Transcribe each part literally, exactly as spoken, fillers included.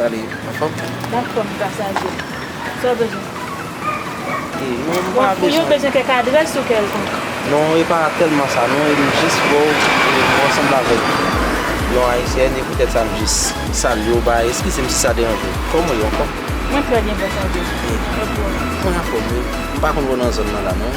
Ale, anfòm? M anfòm, pasaje. Sa w bezwen? E, non, m pa bezwen. Ou bezwen kèk adrès ou kèlkonk? Non, e pa tèlman sa, non. E m jis wè w, e, m ansanm avèk yon ayisyèn, e poutèt sa, m jis salye w, ba, eskize m si sa deranje w. Kòman w ye ankò? Mwen trè byen, pasaje. E, mwen anfòm, wi. M pa konn wè w nan zòn nan la, non.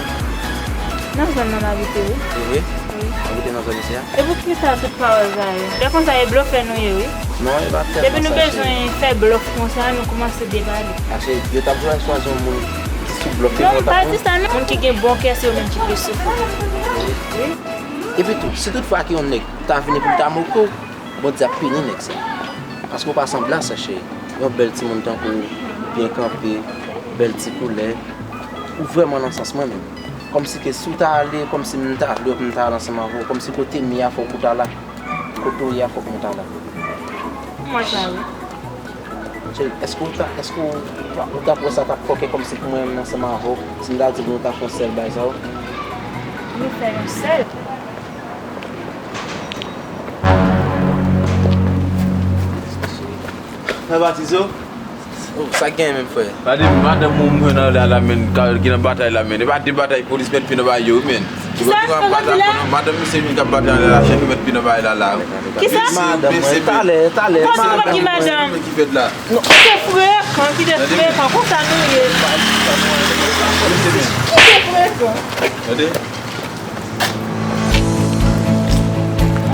Nan zòn nan m abite, wi. E vre? Wi. Abite nan zòn isi a? E poukisa tout pawòl sa yo? Lè konsa, e blofè nou ye, wi. Non, e pa tèlman sa, cheri. Depi nou bezwen fè blòf konsa, nou kòmanse debale. A, cheri, yo t ap jwenn chwazi yon moun ki sou blòf. Non, m pa di sa, non. Moun ki gen bon kè, se yo menm ki plis soufri. Wi. Epi tou, si toutfwa ke yon nèg ta vini pou l ta moke w, Bondye ap pini nèg sa. Paske w pa sanble a sa, cheri. Yon bèl timoun tankou w, byen kanpe, bèl ti koulè. Ou vrèman nan sans mwen menm. Kòmsi ke si w ta ale, kòmsi m ta vle w pou m ta al ansanm avè w. Kòmsi kote m ye a fòk ou ta la. Kote w ye a fòk mwen ta la. Mwen sa wi. Cheri, èske w ta, èske w, ou ta pran sa t ap kòkè kòmsi pou mwen menm ansanm avè w? Si m ta di nou ta fè yon sèl bagay sa yo? Nou fè yon sèl. Mwen batize w. Oh, sa k genyen menm, frè? Gade, madanm ou m jwenn anlè a la, men, ka, ki nan batay la, men. E pa de batay polis mèt pye nan bagay yo, men. Kisa? Madanm misye vin k ap batay anlè la, chèf yo mèt pye nan bagay la, la. Kisa? Madanm mwen, talè, talè, madanm mwen. Kòman se ki madanm? Ki fèt la? Kite frekan, kite frekan, konsa nou ye. Kite frekan. Tande.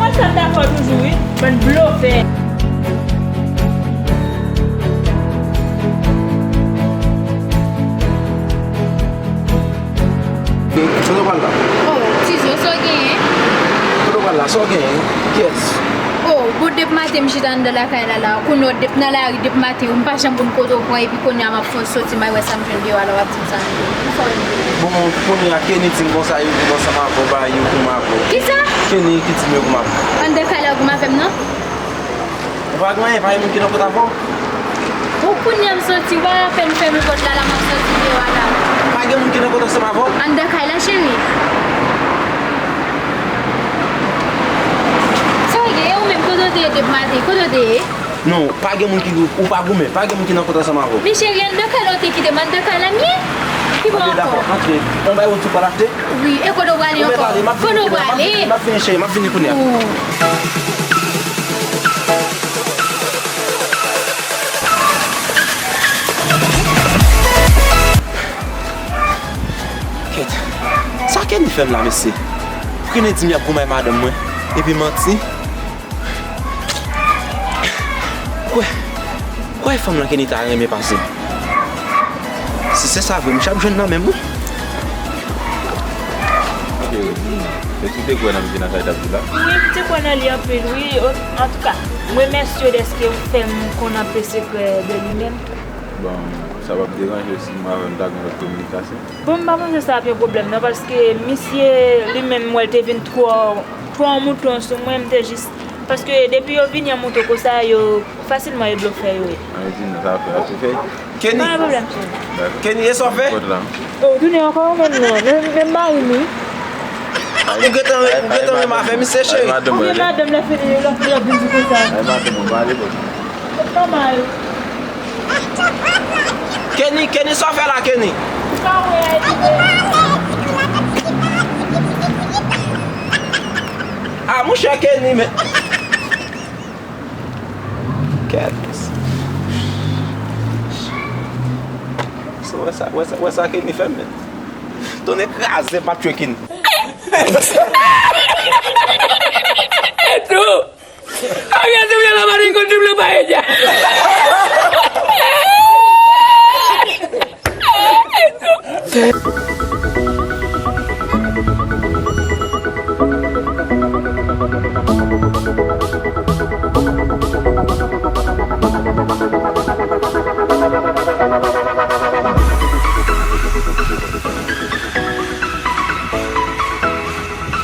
Mwen sa dakò toujou wi, bann blofè. Kote w pral la? Oh, Tizo, sa w genyen? Kote w pral la? Sa w genyen? Kiyès? Oh, bon, depi maten m chita anndan lakay la la. Kounye a depi nan lari, depi maten, m pa janm konn kote w pran, epi kounye a m ap fè yon soti, m al wè sa m jwenn deyò a la, w ap di m sa m jwenn. Bon, kounye a Kenny di m konsa, yo vin ansanm avè w, ba yo kouman avè w. Kisa? Kenny ki di m yo kouman avè w. Anndan kay la yo kouman avè m nan? Ou pa gen anyen, pa gen moun ki nan kòt avè w? Bon, kounye a m soti, w apèn fèmen pòt la, la m ap soti deyò a la. Pa gen moun ki nan kòt ansanm avè w? Anndan kay la, cheri. Sa w gen? E ou menm, kote w te ye depi maten? Kote w te ye? Non, pa gen moun ki, ou pa goumen, pa gen moun ki nan kont ansanm avè w. Men cheri, anndan kay la ou te kite m, anndan kay la m ye. Ki bon ankò? Antre, dakò, antre. On bagay ou di w pral achte? Wi, e kote w prale ankò? Kote w prale? M ap vini, m ap vini, cheri, m ap vini kounye a. Oh. Kèt. Sa Kenny fè m la, mesye? Pou Kenny di m y ap goumen ak madanm mwen, epi manti. Kwè, kwè fanm lan Kenny ta renmen pase m. Si se sa vre, m chap jwenn nan menm wi. Ok, Rosie, èske w te kwè nan misye nan sa l t ap di la? Wi, m te kwè nan li anpil, wi. O, antouka, m remèsye w dèske ou fè m konn anpe sekrè de li menm. Bon, sa p ap deranje w si mwen avè w ta gen lòt kominikasyon? Bon, m pa panse sa ap yon pwoblèm non, paske misye li menm, m wè l te vin twò, twò mouton sou mwen, m te jis, paske depi yo vini an mouton konsa, yo fasilman yo blofè yo ye. Ann di non, sa ap fè, ap tou fè. Kenny. Pa gen pwoblèm, cheri. Kenny, e sa w fè? Kot la? O, w tounen ankò, menm non, menm, menm mari m wi. Ou gentan, ou gentan menm avè misye, cheri. Oubyen madanm lè fini, lè fini, l ap vin di konsa. Ay, madanm, ou pale, bò. Kenny, Kenny, sa w fè la, Kenny? A, monchè Kenny, men. Kèt. Wè sa, wè sa, wè sa Kenny fè, men. Tonnè kraze, m ap tchwe Kenny. Tou! Kòman se pou yon labarik konn triple pa edya?